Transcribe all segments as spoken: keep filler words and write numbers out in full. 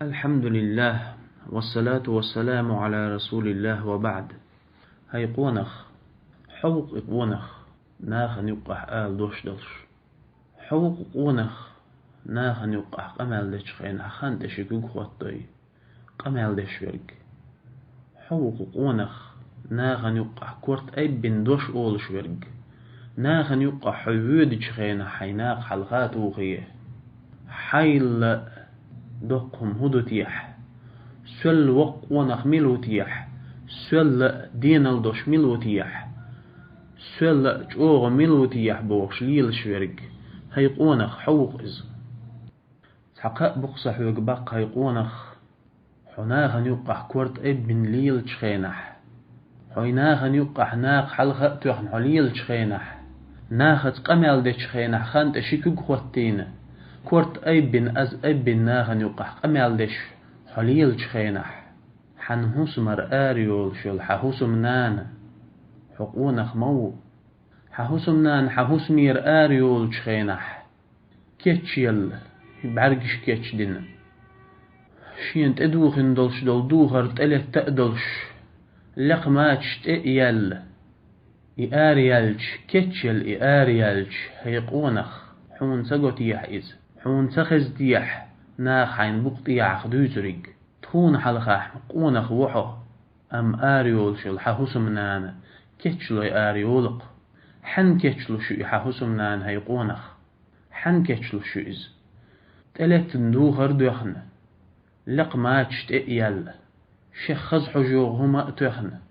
الحمد لله، والصلاة والسلام على رسول الله، وبعد. ХӀай къонах, хьо ву-кх и къонах, нахана юккъехь ала дош долуш. Хьо ву-кх къонах, нахана юккъехь къамел дечу хенахь хан тӀе ши куьг хӀоттадой, къамел деш верг. Хьо ву-кх къонах, нахана юккъехь корта айббина дош олуш верг. Нахана юккъехь хьо воьдучу хенахь хьайн накха хьалха а тухий. Хьайла доккха хӀума хӀун ду техьа? Соьлла воккха къонах мила ву техьа? Соьлла денал дош мила ву техьа? Соьлла чӀогӀа мила ву техьа бохуш лелаш верг. ХӀай къонах, хьо ву-кх иза. Цхьа кхаъ бу-кх сан хьоьга баккха, хӀай къонах. Хьо нахана юккъехь корта айббина лелачу хенахь, хьо и нахана юккъехь накха хьалха а тоьхна хьо лелачу хенахь, нахаца къамел дечу хенахь хан тӀе ши куьг хӀоттийна, корта айббина, аз айббина нахана юккъехь къамел деш хьо лелачу хенахь, хьан хӀусамера ара йолуш йолу хьан хӀусамнана хьо къонах ма ву. Хьан хӀусамнана хьан хӀусамера ара йолучу хенахь, кечъелла, бӀаьргаш кечдина, шена тӀедухийна долуш долу духар тӀелетта а долуш, лекха мачаш тӀе а яьлла, и ара яьлча, кечъелла и ара яьлча, хӀай къонах, хьуна ца го техьа иза, хьуна ца хеза техьа наха хьайн букъа тӀехьа дуьйцуриг? Тхуна хьалха къонах ву хьо, амма ара йолуш йолу хьан хӀусамнана кечлой ара йолу-кх. Хьанна кечлуш ю и хьан хӀусамнана, хӀай къонах? Хьанна кечлуш ю иза? ТӀелеттина духар а доьхна, лекха мачаш тӀе а яьлла, шех хаза хьожа йогӀу хӀума а тоьхна,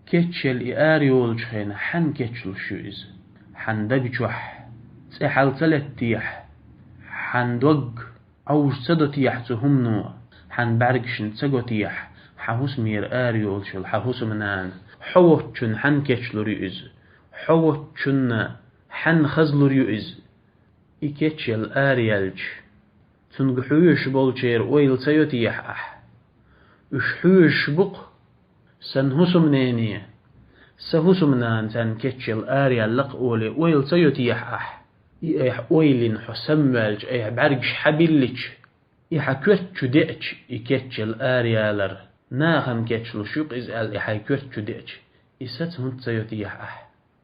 кечъелла и ара йолучу хенахь хьанна кечлуш ю иза? Хьан даг чохь цӀе хьал ца леттехьа, хьан дог Ӏовжа ца до техьа цу хӀумано, хьан бӀаьргашна ца го техьа, хьан хӀусамера ара йолуш йолу хьан хӀусамнана? Хьо воцчунна хьанна кечлур ю иза? Хьо воцчунна хьанна хазлур ю иза? И кечъелла ара яьлча, цунга хьоьжуш болчеран ойла ца йо техьа ахь? Уьш хьоьжуш бу-кх, сан хӀусамнене, сан хӀусамнана царна кечъелла ара яьлла-кх олий ойла ца йо техьа ахь? И айхьа ойла йина хьо самаваьлча, айхьа бӀаьргаш хьабиллича, и хьан коьрта чу деача, и кечъелла ара ялар, нахана кечлуш ю-кх иза аьлла, и хьайн коьрта чу деача, и саца хӀунда ца йо техьа ахь?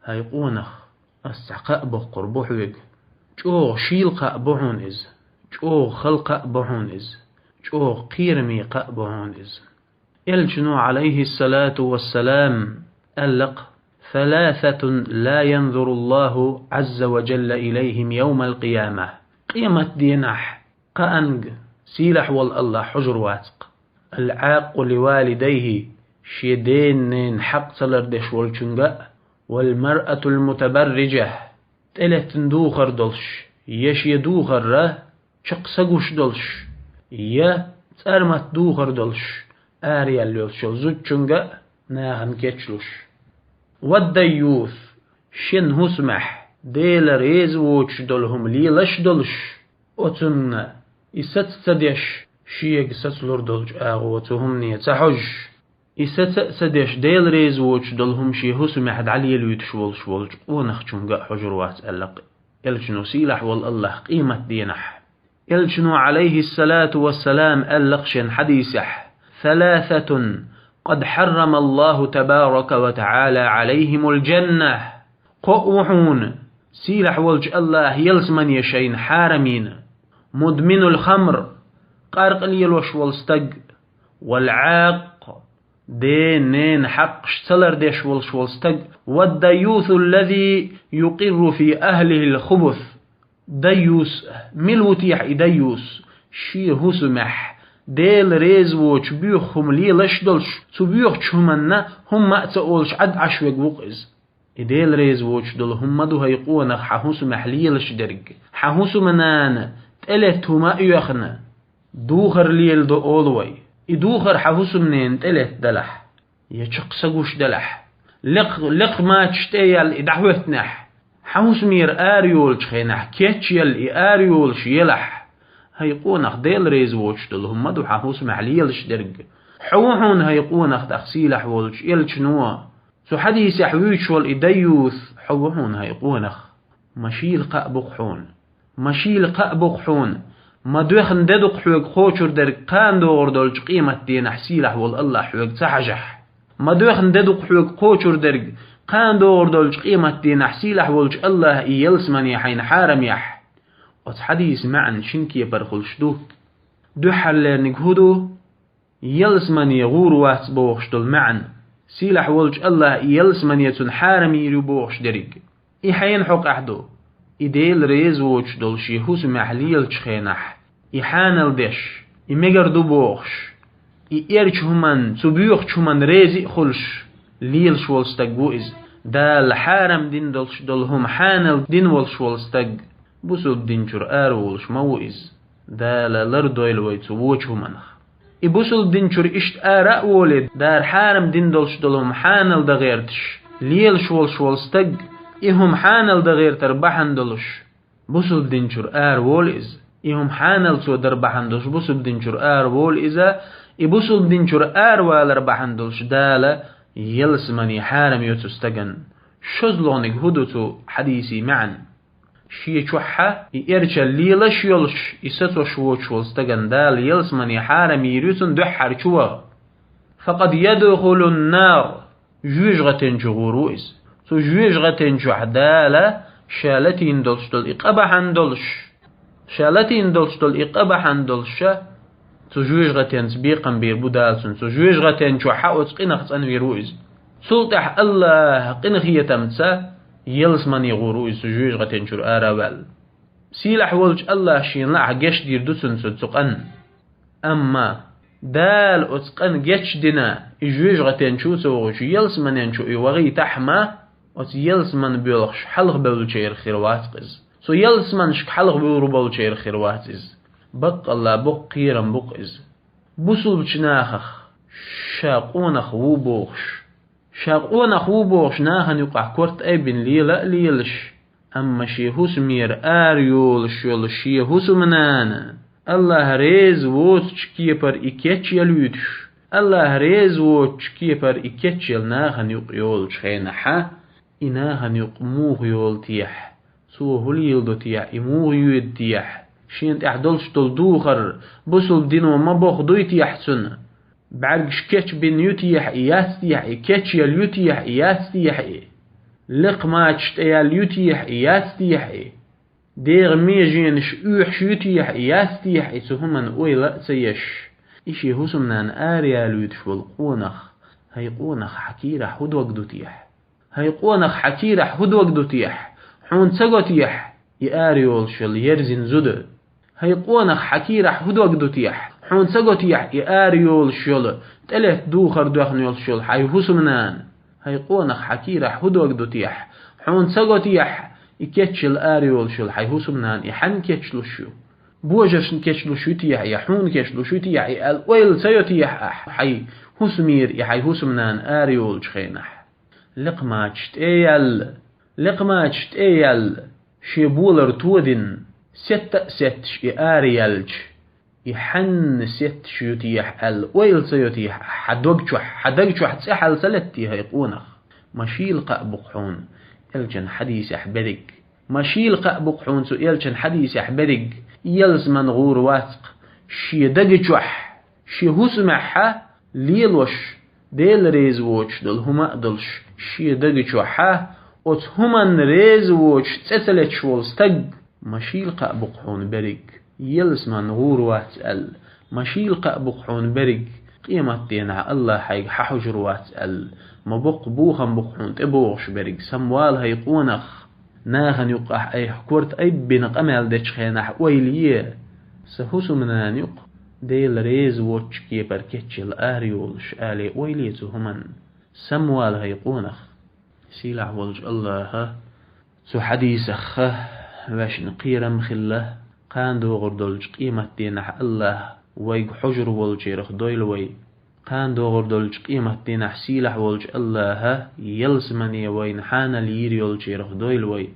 ХӀай къонах, ас цхьа кхаъ боккхур бу хьоьга. ЧӀогӀа шийла кхаъ бу хьуна иза, чӀогӀа хала кхаъ бу хьуна иза, чӀогӀа кхераме кхаъ бу хьуна иза. Элчано, Ӏалайхиссалату вассалам, аьлла-кх: «ثلاثة لا ينظر الله عز وجل إليهم يوم القيامة». Къематденахь кхаанга сийлахь волу АллахӀ хьожур вац-кх: «العاق لوالديه», шен ден-ненан хьакъ ца лардеш волчунга а, «والمرأة المتبرجة», тӀелеттина духар долуш, я шен духарра чекх са гуш долуш, я цӀармат духар долуш, араяьлла йолчу зудчуьнга а нахана кечлуш. «والديوث», шен хӀусамехь Дела реза воцуш долу хӀума лелаш а долуш, оцунна и саца ца деш, шега сацалур долчу агӀо цу хӀумане ца хьожуш, и саца а ца деш, Дела реза воцуш долу хӀума шен хӀусамехь дӀалелуьйтуш волуш волчу къонахчуьнга а хьожур вац аьлла-кх Элчано, сийлахь волу АллахӀ, къематденахь. Элчано, Ӏалайхиссалату вассалам, аьлла-кх шен хьадисехь: «ثلاثة قد حرم الله تبارك وتعالى عليهم الجنة». Кхоъ ву хьуна, сийлахь волчу АллахӀа ялсамане шайна хьарам йина: «مدمن الخمر», къаркъа лелош волу стаг, «والعاق», ден-ненан хьакъаш ца лардеш волуш волу стаг, «والديوث الذي يقر في أهله الخبث». Дайюс, мила ву техьа и дайюс? Шен хӀусамехь Дела реза воцуш боьха хӀума лелаш а долуш, цу боьхачу хӀуманна хӀумма а ца олуш Ӏад Ӏаш верг ву-кх иза. И Дела реза воцуш долу хӀума ма ду, хӀай къонах, хьан хӀусамехь лелаш дерг. Хьан хӀусамнана тӀелетта хӀума а йоьхна, духар леладо олу вай. И духар хьан хӀусамненан тӀелетта делахь, я чекх са гуш делахь, лекха, лекха мачаш тӀе а яьлла и дӀахӀоьттинехь, хьан хӀусамера арайолучу хенахь кечъелла и арайолуш елахь, хӀай къонах, Дела реза воцуш долу хӀума ма ду хьан хӀусамехь лелаш дерг. Хьо ву хьуна, хӀай къонах, тӀаккха сийлахь волчу Элчано цу хьадисехь вуьйцуш волу и дайюс, хьо ву хьуна, хӀай къонах. Ма шийла кхаъ бу-кх хьуна. Ма шийла кхаъ бу-кх хьуна. Ма доьхна де ду-кх хьоьга кхочур дерг кхана догӀур долчу къематдийнахь сийлахь волу АллахӀ хьоьга ца хьажахь. Ма доьхна де ду-кх хьоьга кхочур дерг кхана догӀур долчу къематдийнахь сийлахь волчу АллахӀа и ялсамане хьайна хьарамъяхь. Оцу хьадисан маьӀна шина кепара хуьлуш ду. Дуьххьарлерниг хӀун ду? Ялсамане гӀур вац бохуш долу маьӀна, сийлахь волчу АллахӀа и ялсамане цунна хьарам йийр ю бохуш дерг. И хьенан хьокъехь ду? И Дела реза воцуш долу шен хӀусамехь лелачу хенахь, и хьанал деш, и мегар ду бохуш, и эрчу хӀуманна, цу боьхачу хӀуманна реза а хуьлуш, лелаш волу стаг ву иза. Дала хьарам дина долуш долу хӀума хьанал дина волуш волу стаг, бусулба дин чуьра араволуш ма ву иза. Дала лардойла вай цу вочу хӀуманах. И бусулба дин чуьра иштта ара а волий, Дала хьарам дина долуш долу хӀума хьанал дан гӀерташ, лелаш волуш волу стаг, и хӀума хьанал дан гӀертар бахьана долуш, бусулба дин чуьра ара волу иза. И хӀума хьанал цо дар бахьана долуш, бусулба дин чуьра ара волу иза, и бусулба дин чуьра аравалар бахьана долуш Дала ялсамане хьарам йо цу стагана. ШозлагӀниг хӀун ду цу хьадисан маьӀна? Шен чохь и эрчалла лелаш йолуш, и сацош воцуш волу стагана Дала ялсамане хьарам йийр ю цунна дуьххьара чу ваха. «Факъад ядхулун нар», жоьжахатин чу гӀур ву иза. Цу жоьжахатин чохь Дала ша латийна долуш долу и къа бахьана долуш, ша латийна долуш долу и къа бахьана долуш ша, цу жоьжахатинца бекхам бийр бу Дала цунна. Цу жоьжахатин чохь оцу къинах цӀанвийр ву иза. Цул тӀаьхьа АллахӀан къинхетамца ялсамане гӀур ву иза цу жоьжахатин чуьра ара а ваьлла. Сийлахь волчу АллахӀа шена лаахь гечдийр ду цунна цу, цу къанна. Амма Дала оцу къанна гечдина, и жоьжахатин чу ца вогӀуш, ялсаманин чу и вахийтахь ма, оцу ялсамане боьлхуш хьалхабевллачерах хир вац-кх иза. Цу ялсаманашка хьалхабуьйлур болчерах хир вац иза. Баккъалла боккха кхерам бу-кх иза. Бусулбачу нахах ша къонах ву бохуш, ша къонах ву бохуш нахана юкъахь корта айбина лела а лелаш, амма шен хӀусамера ара йолуш йолу шен хӀусамнана, АллахӀ реза воцучу кепара и кечъян луьйтуш, АллахӀ реза воцучу кепара и кечъелла нахана юкъа йолучу хенахь, и нахана юкъа муха йолу техьа, цо хӀун леладо техьа, и муха йоьду техьа, шена тӀехь долуш долу духар бусулба дино ма боху дуй техьа цунна? БӀаьргаш кечбина ю техьа и, яц техьа и, кечъелла ю техьа и, яц техьа и? Лекхмачаш тӀеяьлла ю техьа и, яц техьа и? ДегӀан меженаш оьхьуш ю техьа и, яц техьа и, цу хӀуманна ойла а ца еш? И шен хӀусамнана ара ялуьйтуш волу къонах, хӀай къонах, хьан кийрахь хӀун дог ду техьа? ХӀай къонах, хьан кийрахь хӀун дог ду техьа? Хьуна ца го техьа и ара йолуш йолу ерзина зуда? ХӀай къонах, хьан кийрахь хӀун дог ду техьа? Хьуна ца го техьа и ара йолуш йолу, тӀелетта духар доьхна йолуш йолу хьайн хӀусамнана? ХӀай къонах, хьан кийрахь хӀун дог ду техьа? Хьуна ца го техьа и кечъелла ара йолуш йолу хьайн хӀусамнана, и хьанна кечлуш ю? Божаршна кечлуш ю техьа я хьуна кечлуш ю техьа и аьлла ойла ца йо техьа ахь, хьайн хӀусамера и хьайн хӀусамнана ара йолучу хенахь? Лекхмачаш тӀе а яьлла, лекхмачаш тӀе а яьлла, шен болар тодина, сетта а сетташ и ара яьлча, и хьанна сетташ ю техьа аьлла ойла ца йо техьа ахь, хьан дог чохь, хьан даг чохь цӀе хьал ца летта техьа, хӀай къонах? Ма шийла кхаъ бу-кх хьуна элчан хьадисехь берриг. Ма шийла кхаъ бу-кх хьуна цу элчан хьадисехь берриг, ялсамане гӀур вац-кх, шен даг чохь, шен хӀусамехь лелош, Дела реза воцуш долу хӀума а долуш, шен даг чохь оцу хӀуманна реза воцуш цӀе ца леташ волу стаг. Ма шийла кхаъ бу-кх хьуна берриг, ялсамане гӀур вац аьлла. Ма шийла кхаъ бу-кх хьуна берриг, къематденахь АллахӀ хьайга хьан хьожур вац аьлла. Ма боккха бохам бу-кх хьуна тӀебогӀуш берриг, самавала, хӀай къонах. Нахана юкъахь айхьа корта айбина къамел дечу хенахь ойла е, сан хӀусамнана юкъа Дела реза воцучу кепара кечъелла ара йолуш, алий, ойла е цу хӀуманна. Самавала, хӀай къонах. Сийлахь волчу АллахӀа цу хьадисах вешан кхерам хилла, кхана догӀур долчу къематденахь АллахӀ вайга хьожур волчерах дойла вай. Кхана догӀур долчу къематденахь сийлахь волчу АллахӀа ялсамане вайна хьанал йийр йолчерах дойла вай.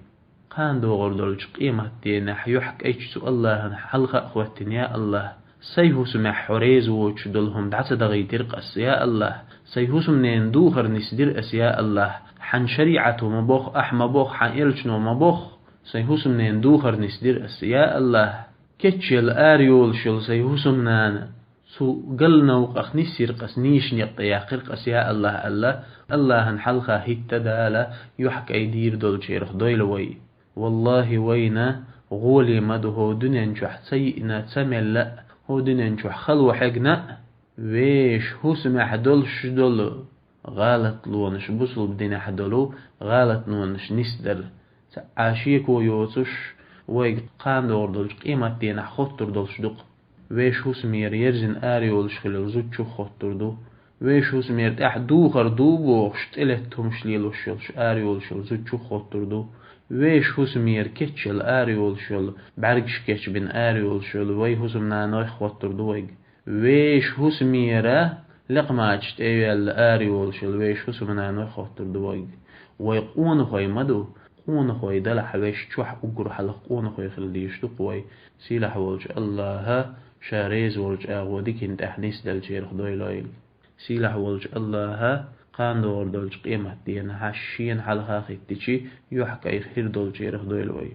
Кхана догӀур долчу къематденахь юьхькӀайчу цу АллахӀана хьалха а хӀоьттина: я АллахӀ, сайн хӀусамехь хьо реза воцуш долу хӀума дӀа ца дахийтира-кх ас, я АллахӀ, сайн хӀусамненан духар нисдира ас, я АллахӀ, хьан шариӀато ма боху, ахь ма боху, хьан элчано ма боху, сайн хӀусамненан духар нисдира ас, я АллахӀ. Кечъяла ара йолуш йолу сайн хӀусамнана, цу галнавкъах нисйира-кх ас, нийса некъа тӀе яьккхира-кх ас, я АллахӀ, аьлла, АллахӀан хьалха хӀитта Дала юьхькӀай дийр долчарах дойла вай. ВаллахӀи, вайна гӀоле ма ду хӀокху дуьнен чохь ца йиъна, ца мелла а, хӀокху дуьнен чохь хало хьегна а, вешан хӀусамехь долуш долу гӀалатлонаш, бусулба динехь долу гӀалатлонаш нисдар. Цхьа а шеко йоцуш, вайга кхана догӀур долчу къематденахь хоттур долуш ду-кх. Вешан хӀусамера ерзина ара йолуш хилла зудчух хоттур ду. Вешан хӀусамера тӀаьхьа духар ду бохуш, тӀелетта хӀумаш лелош йолуш ара йолуш йолу зудчух хоттур ду. Вешан хӀусамера кечъяла ара йолуш йолу, бӀаьргаш кечбина ара йолуш йолу вай хӀусамнанойх хоттур ду вайга. Вешан хӀусамера лекхамачаш тӀе а ваьлла ара йолуш йолу вешан хӀусамнанойх хоттур ду вайга. Вай къонахой ма ду, къонахой далахь, вешан чохь уггар хьалха къонахой хила дезаш ду-кх вай. Сийлахь волчу АллахӀа Ша реза волчу агӀор диканна тӀехь нисделлачарах дойла вай. Сийлахь волчу АллахӀа кхана догӀур долчу къематденахь Шена хьалха хӀиттича юьхькӀайх хир долчарах дойла вай.